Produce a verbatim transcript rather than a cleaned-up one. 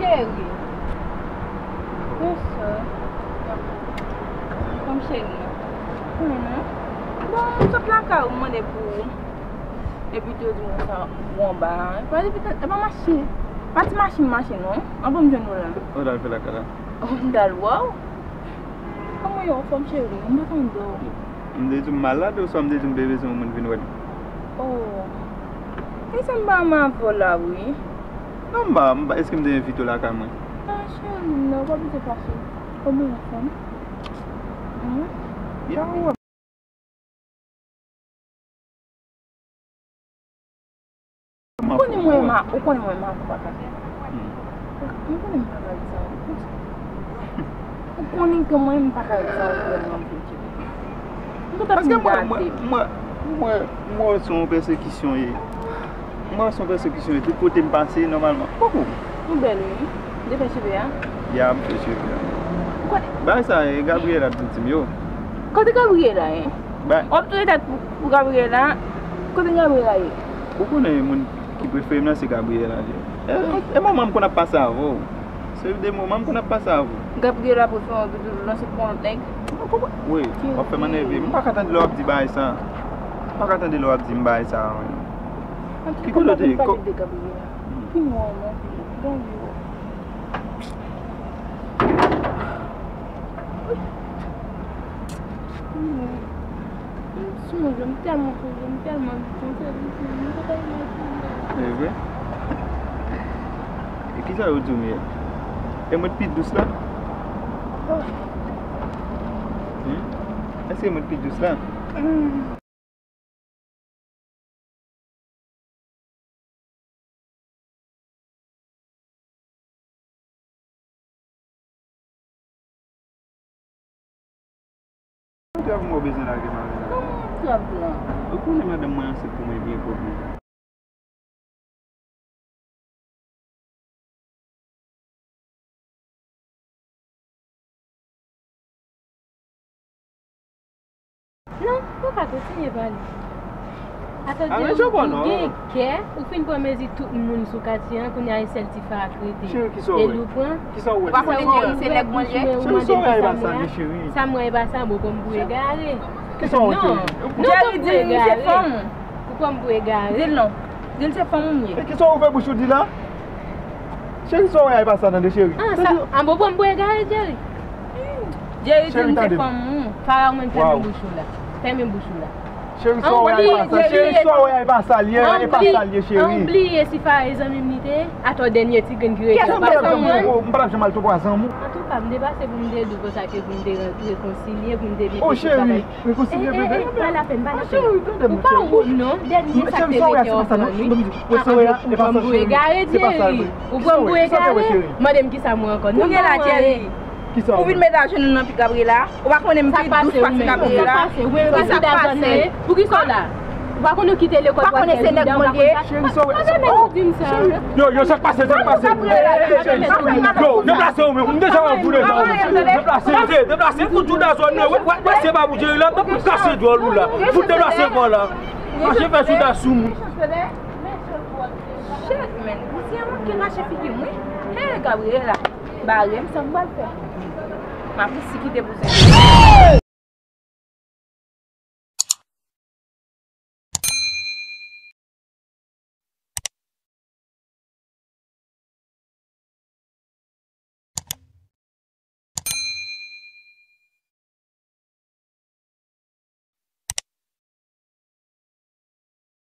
Cheri. Bonswa. Fanm cheri. Kòman? Bon, m sot lakay ou, m mande pou ou. Epi tou yo di m konsa ou anba. E pa, e pa machin. Pa ti machin, machin, non. Anvan m jwenn ou la. Ou t al fè lakay la? Oh, m t al wè w. Kòman yo, fanm cheri? M pa tande w. M te di w m malad, oswa m te di w m te bezwen yon moun vin wè m? Oh. E sa m pa manman avè w la, wi. Non, m pa, m pa, èske m te envite w lakay mwen? Ah, cheri, non, pa bezwen fache. Kòman w fanm? Hmm? Ya, ou wè. Ou konnen mwen, ma, ou konnen mwen, ma, ou pa ka. Hmm. Ou konnen m pa ka di sa. Ou konnen ke mwen, m pa ka di sa, ou konnen m. Paske mwen, mwen, mwen, mwen, mwen wè se yon pèsekisyon ye. Mwen wè se yon pèsekisyon ye. Tout kote m pase, nòmalman. Poko. Ou bèl, wi. Ou te fè cheve a? Ya, m fè cheve a. Ou konnen. Bagay sa, e, Gabriela t di m yo. Kote Gabriela ye? Ba- W ap touye tèt pou, pou Gabriela. Kote Gabriela ye? Ou konnen moun ki prefere m nan se Gabriela. E, e, e manman m konn ap pase avè w. Se de moman m konn ap pase avè w. Gabriela prefere w toujou nan se pou yon lòt nèg. Wi, w ap fè m anève. M pa ka tande lè w ap di bagay sa. M pa ka tande lè w ap di m bagay sa. Ki kote w te ye? Ko- Fini wè w non. Bon, m sonje, m tèlman sonje, m tèlman sonje, m te tèlman sonje. E vre? E kisa yo di w m ye? E mwen t pi dous la? Hmm? Èske mwen t pi dous la? Hmm. Trap mwen bezwen lage madanm. Kòman trap la? Ou konnen madanm mwen ansent pou mwen byen pwòp. Non, papa, kontinye pale. Atò, Jerry, ou gen kè, ou fin pran mezi tout moun sou katye a, kounye a e sèl ti Tifa k rete. Cheri, kisa w wè? Kisa w wè? Ou pa konnen Jerry se nèg mwen ye? Cheri, sa w wè a e pa sa, cheri. Sa m wè a e pa sa, bon, kòm pou egare. Kisa w wè, cheri? Non, non, kòm pou egare. Ou pran m pou egare. Di l non. Di l se fanm ou m ye. E kisa w ouvè bouch ou di la? Cheri, sa w wè a e pa sa, tande, cheri. Ah, sa, an bon, pran m pou egare, Jerry. Jerry di m se fanm ou. Fara, ou menm fèmen bouch ou la. Fèmen bouch ou la. Cheri, sa w wè a e pa sa. Cheri, sa w wè a e pa sa l ye, e pa sa l ye, cheri. An bliye si Fara e zanmi m li te ye. Atò, dènye ti grenn ki rete la, pa zanmi mwen. M pa t ap janm al twò zanmi w. Antouka, m te pase pou m te di w konsa ke pou m te re-, rekonsilye, pou m te mete tout bagay. Rekonsilye bebe. Eh, eh, eh, pa lapèn, pa lapèn. Ou pa wont non, dènye sa k te mete w pran wi. Ou pran m pou egare, Jerry. Ou pran m pou egare. Mande m kisa m wè ankò. Kounye la, Jerry, ou vin met ajenou nan pye Gabriela. Ou pa konnen m pi dous pase Gabriela. Sa k pase? Poukisa w la? Ou pa konn ou kite lekòl pou al fè jouda konsa. Cheri, sa w wè? Mwen menm ou di m sa. Yo, yo, sa k pase, sa k pase? Yo, deplase w menm, m deja wè w pou deja w menm. Deplase, deplase, fout jouda zòn nan. Wè, wè, wè, se pa pou Jerry la, m ap kase djòl ou la. Fout deplase kò w la. Mache fè jouda sou moun. Shit, man. Misye manke mache figi m, wi. Hey, Gabriela. Bare m, sa m pral fè? M ap resi kite pou sa.